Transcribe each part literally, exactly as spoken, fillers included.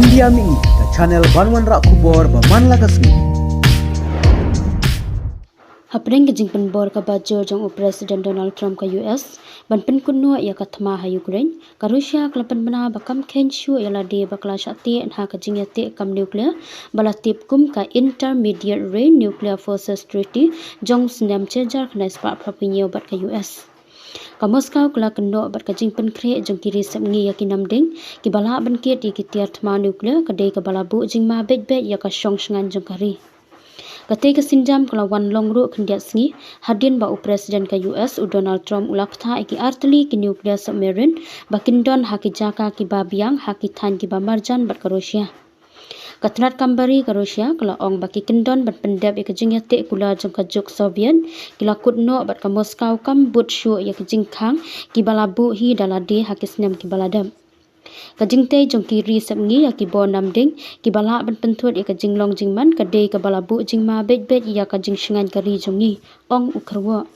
India Mini, ka channel ban wanrah khubor ba man la ka sngi. Hapdeng ka jingpynbor kaba jur jong u President Donald Trump ka U S ban pynkut noh ïa ka thma ha Ukraine, ka Russia ka la pynbna ba kam kheiñ shuh ïa lade ba ka la shah teh ha ka jingïateh kam nuclear ba la tip kum ka Intermediate Range Nuclear Forces Treaty jong snem shihajar khyndai spah phra phew hynñiew bad ka U S. Ka Moscow ka la kynnoh bad ka jingpynkhreh jong ki ri sepngi ïa ki namding kiba lah ban kit ïa ki tiar thma nuclear, ka dei kaba la buh jingma beit beit ïa ka shong shngaiñ jong ka ri. Katei ka sienjam ka la wan long ruh khyndiat sngi hadien ba u President ka U S u Donald Trump u la ktah ïa ki artylli ki nuclear submarine ba kin don ha ki jaka kiba biang ha ki thaiñ kiba marjan bad ka Russia. Ka tnat kam bari ka Russia ka la ong ba ki kyndon ban pyndep ïa ka jingïateh kular jong ka juk Soviet, ki la kut noh bad ka Moscow kam bud shuh ïa ka jingkhang kiba la buh hi da lade ha ki snem kiba la dep. Ka jingtei jong ki ri sepngi ïa ki bor namding kiba lah ban pynthut ïa ka jinglong jingman ka dei kaba la buh jingma beit beit ïa ka jingshngaiñ ka ri jong ngi, ong u Kyrwoh.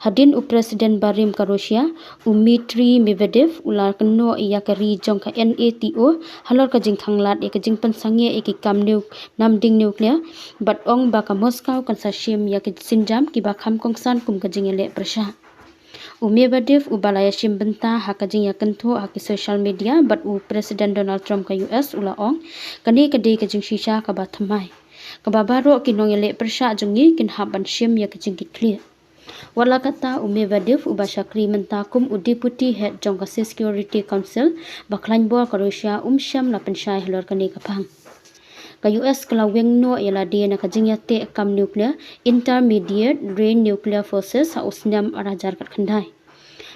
Hadien u President barim ka Russia, u Dmitry Medvedev, u la kynnoh ïa ka ri jong ka NATO halor ka jingkhanglad ïa ka jingpynsangeh ïa ki kam nu-, namding nuclear, bad ong ba ka Moscow kan sa shim ïa ki sienjam kiba kham kongsan kum ka jingïaleh pyrshah. U Medvedev uba la ïashim bynta ha ka jingïakynthoh ha ki social media bad u President Donald Trump ka U S u la ong, kane ka dei ka jingshisha kaba thymmai, kaba baroh ki nongïaleh pyrshah jong ngi kin hap ban shim ïa ka jingkitkhlieh. Wat la katta, u Medvedev uba shakri mynta kum u Deputy Head jong ka Security Council ba khlaiñ bor ka Russia um shym la pynshai halor kane ka phang. Ka U S ka la weng noh ïa lade na ka jingïateh kam nuclear Intermediate Range Nuclear Forces ha u snem ar hajar khatkhyndai.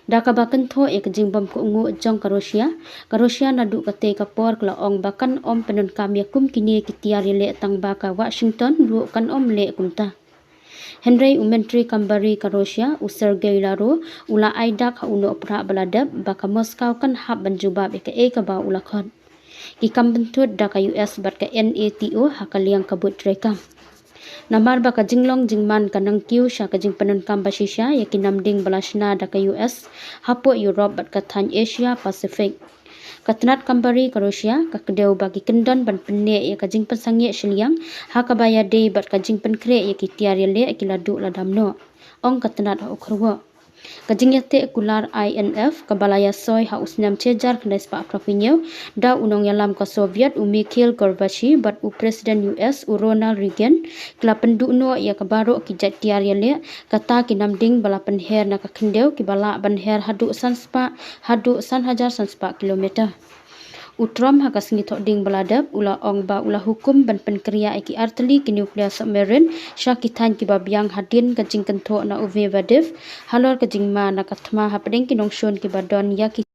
Da kaba kynthoh ïa ka jingbym kohnguh jong ka Russia, ka Russia naduh katei ka por ka la ong ba kan ym pyndonkam ïa kum kine ki tiar ïaleh tang ba ka Washington ruh kan ym leh kumta. Hynrei u Myntri kam bari ka Russia, u Sergei Lavrov, u la ai dak ha u Nohprah ba la dep ba ka Moscow kan hap ban jubab ïa kaei kaba u la khot ki kam pynthut da ka U S bad ka NATO ha ka liang ka buit treikam. Namar ba ka jinglong jingman ka nang kiew sha ka jingpyndonkam ba shisha ïa ki namding ba la shna da ka U S hapoh Europe bad ka thaiñ Asia Pacific. Ka tnat kam bari ka Russia ka kdew ba ki kyndon ban pynneh ïa ka jingpynsangeh shiliang ha kaba ïadei bad ka jingpynkhreh ïa ki tiar ïaleh ki la duh la dam noh, ong ka tnat ha u Kyrwoh. Ka jingïateh kular I N F kaba la ïasoi ha u snem shihajar khyndai spah phra phew hynñiew da u nongïalam ka Soviet u Mikhail Gorbachev bad u President U S u Ronald Reagan, ka la pynduh noh ïa ka baroh ki jait tiar ïaleh, kata ki namding ba la pynher na ka khyndew kiba lah ban her haduh san spah, haduh san hajar san spah kilometer. U Trump ha ka sngi Thohdieng ba la dep u la ong ba u la hukum ban pynkriah ïa ki artylli ki nuclear submarine sha ki thaiñ kiba biang hadien ka jingkynthoh na u Medvedev halor ka jingma na ka thma hapdeng ki nongshun kiba don ïa ki